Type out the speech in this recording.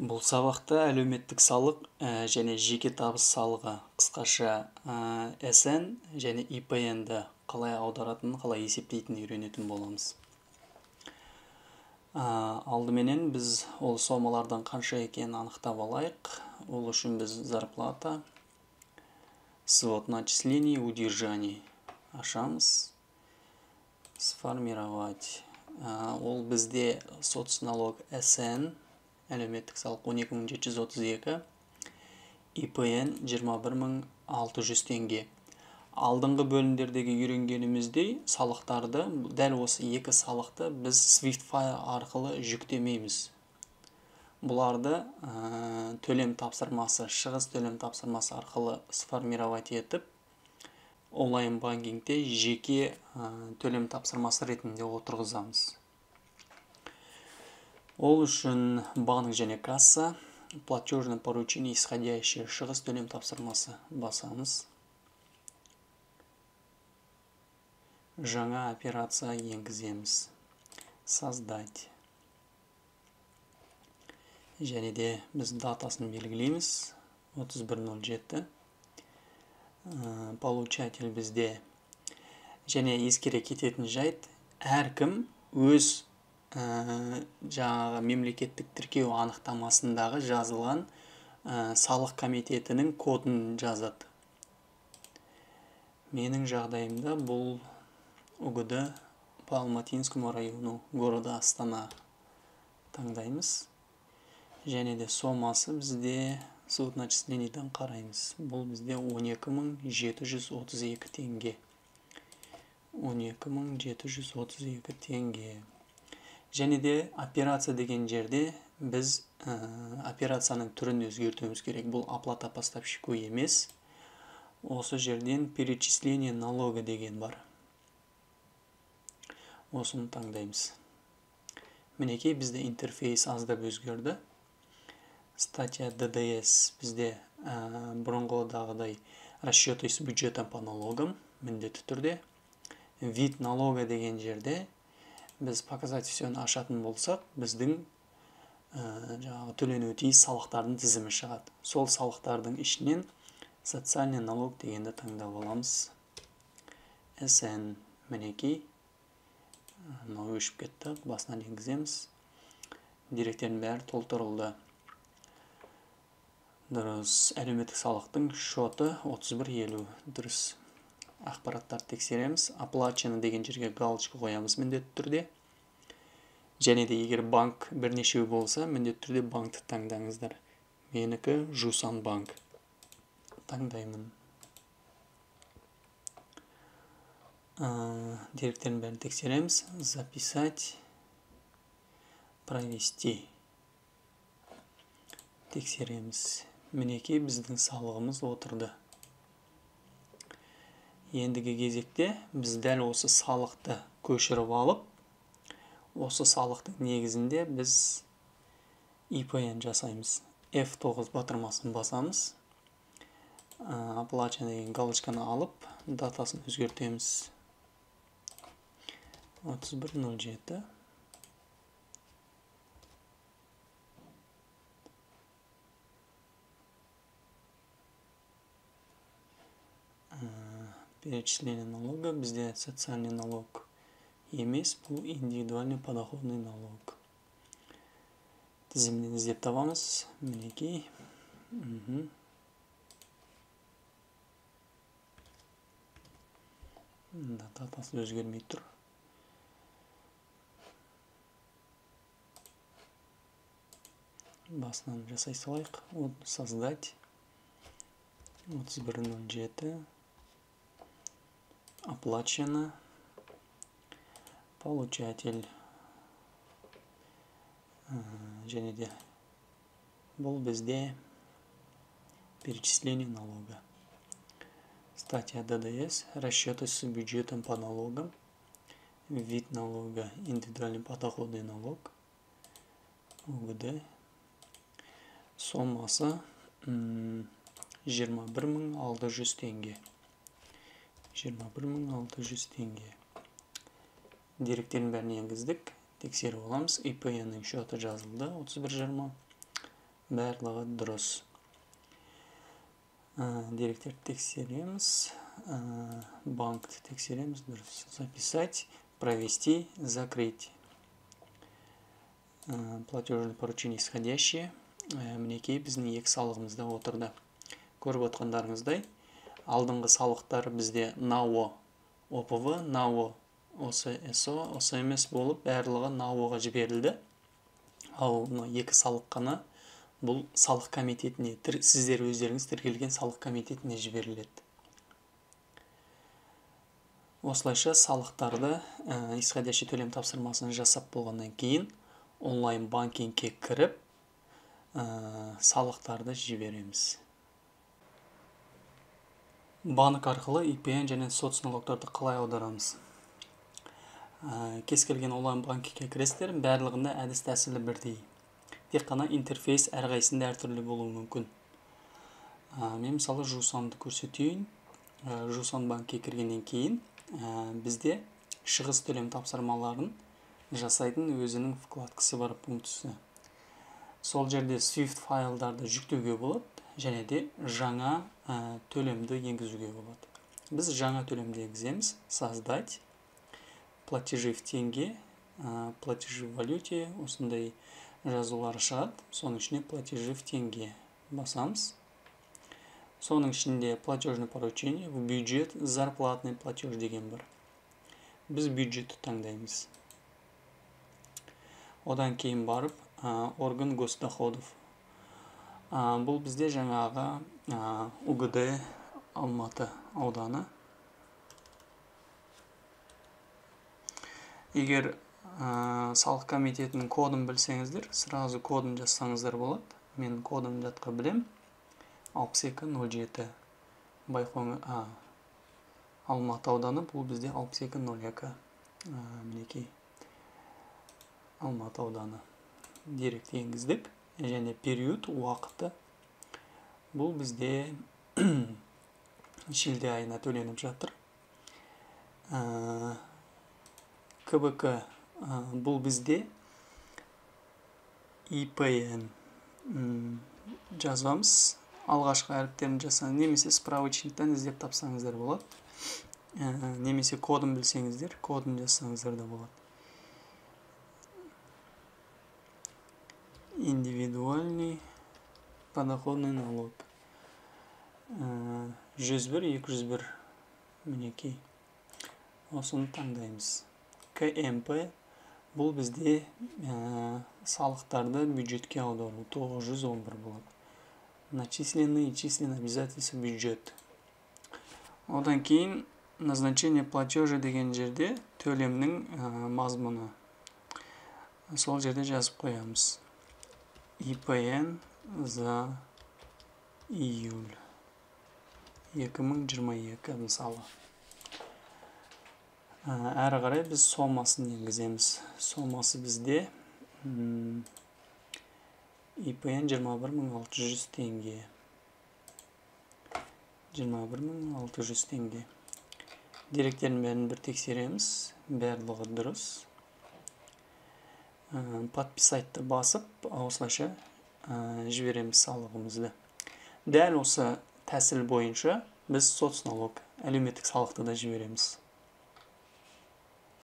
Бұл сабақта әлеуметтік салық және жеке табыс салығы, қысқаша СН және ИПН-ді қалай аударатынын, қалай есептейтінін үйренетін боламыз. Алдыменен біз ол сомалардан қанша екенін анықтап алайық. Ол үшін біз зарплата, свод начислений, удержаний ашамыз. Сформировать. Ол бізде соцналог СН, әлеуметтік салық 12 732, ИПН 21 600 теңге. Алдыңғы бөлімдердегі үйренгеніміздей, салықтарды, дәл осы екі салықты біз SWIFT файл арқылы жүктемейміз. Бұларды төлем тапсырмасы, шығыс төлем тапсырмасы арқылы сформировать етіп, онлайн банкингте жеке төлем тапсырмасы ретінде отырғызамыз. Ол үшін банк және касса, платежное поручение исходящее, шығыс төлем тапсырмасы басамыз. Жаңа операция енгіземіз. Создать. Және де біз датасын белгілейміз. 31.07. Получатель бізде. Және ескере кететін жайт, әркім өз жаңағы мемлекеттік тіркеу анықтамасындағы жазылған салық комитетінің кодын жазады. Менің жағдайымда бұл УГД по Алматинскому району города Астана таңдаймыз. Және де сомасы бізде свод начисленийден қараймыз. Бұл бізде 12 732 теңге. 12 732 теңге. Және де операция деген жерде біз операцияның түрін өзгертуіміз керек. Бұл оплата поставщику емес. Осы жерден перечисление налога деген бар. Осыны таңдаймыз. Мінекей, бізде интерфейс аздап өзгерді. Статья ДДС бізде бұрынғыдағыдай расчеты с бюджетом по налогам міндетті түрде. Вид налога деген жерде біз показать все ашатын болсақ, біздің жаңағы төленуі тиіс салықтардың тізімі шығады. Сол салықтардың ішінен социальный налог дегенді таңдап аламыз. СН, мінекей, мынау өшіп кетті, басынан енгіземіз. Деректердің бәрі толтырылды. Дұрыс, әлеуметтік салықтың шоты 31.50, дұрыс. Ақпараттарды тексереміз. Оплачено деген жерге галочка қоямыз міндетті түрде. Және де егер банк бірнешеу болса, міндетті түрде банкті таңдаңыздар. Менікі Жусан банк. Таңдаймын. Деректердің бәрін тексереміз. Записать, провести. Тексереміз. Мінекей, біздің салығымыз отырды. Ендігі кезекте біз дәл осы салықты көшіріп алып, осы салықтың негізінде біз ИПН жасаймыз. F9 батырмасын басамыз. Оплачено деген галочканы алып, датасын өзгертеміз. 31.07. Перечисление налога бізде социальный налог емес, бұл индивидуальный подоходный налог. Тізімнен іздеп табамыз. Мінекей. Датасы өзгермей тұр. Басынан жасай салайық. Создать. 31.07. Оплачено. Получатель. Және де бұл бізде перечисление налога. Статья ДДС, расчеты с бюджетом по налогам, вид налога, индивидуальный подоходный налог, УГД, сомасы 21 600 теңге. 21 600 теңге. Деректердің бәрін енгіздік, тексеріп аламыз. ИПН-нің счеты жазылды 31.20. Барлығы дұрыс. Деректерді тексереміз, банкті тексереміз, дұрыс. Записать, провести, закрыть. Платежное поручение исходящее. Мінекей, біздің екі салығымыз да отырды. Көріп отқандарыңыздай, алдыңғы салықтар бізде НАО ОПВ, НАО ОССО, ОСМС болып барлығы НАО-ға жіберілді. Ал мына екі салық қана бұл салық комитетіне, сіздер өздеріңіз тіркелген салық комитетіне жіберіледі. Осылайша салықтарды исходящий төлем тапсырмасын жасап болғаннан кейін онлайн банкингке кіріп салықтарды жібереміз. Банк арқылы ИПН және соцналогтарды қалай аударамыз? Кез келген онлайн банкингке кіресіздер, барлығында әдіс тәсілі бірдей. Тек қана интерфейс әрқайсысында әртүрлі болуы мүмкін. Мен мысалы Жусанды көрсетейін. Жусан банкке кіргеннен кейін бізде шығыс төлем тапсырмаларын жасайтын өзінің вкладкасы бар, пунктісі. Сол жерде SWIFT файлдарды жүктеуге болады және де жаңа төлемді енгізуге болады. Біз жаңа төлемді енгіземіз. Создать, платежи в тенге, платежи в валюте, осындай жазулар шығады. Соның ішіне платежи в тенге басамыз. Соның ішінде платежное поручение, в бюджет, зарплатный платеж деген бар. Біз бюджетті таңдаймыз. Одан кейін барып орган госдоходов. Бұл бізде жаңағы УГД Алматы ауданы. Егер салық комитетінің кодын білсеңіздер, сразу кодын жазсаңыздар болады. Мен кодын жатқа білем. 6207 Байқоңыр, Алматы ауданы, бұл бізде 6202. Мінекей Алматы ауданы. Деректі енгіздік. Және период уақыты бұл бізде шілде айына төленіп жатыр. КБК бұл бізде ИПН жазамыз. Алғашқы әріптерін жазсаңыз, немесе справочниктен іздеп тапсаңыздар болады. Немесе кодын білсеңіздер, кодын жазсаңыздар да болады. Индивидуальный подоходный налог 101 201, мінекей осыны таңдаймыз. КМП бұл бізде салықтарды бюджетке аудару 911 болады. Начисленные и численные обязательства бюджет. Одан кейін назначение платежа деген жерде төлемнің мазмұны. Сол жерде жазып қоямыз. ИПН за июль 2022 мысалы. Әрі қарай біз сомасын енгіземіз. Сомасы бізде ИПН 21 600 теңге. 21 600 теңге. Деректердің бәрін бір тексереміз. Барлығы дұрыс. Подписать-ты басып, осылайша жібереміз салығымызды. Дәл осы тәсіл бойынша біз соцналог, әлеуметтік салықты да жібереміз.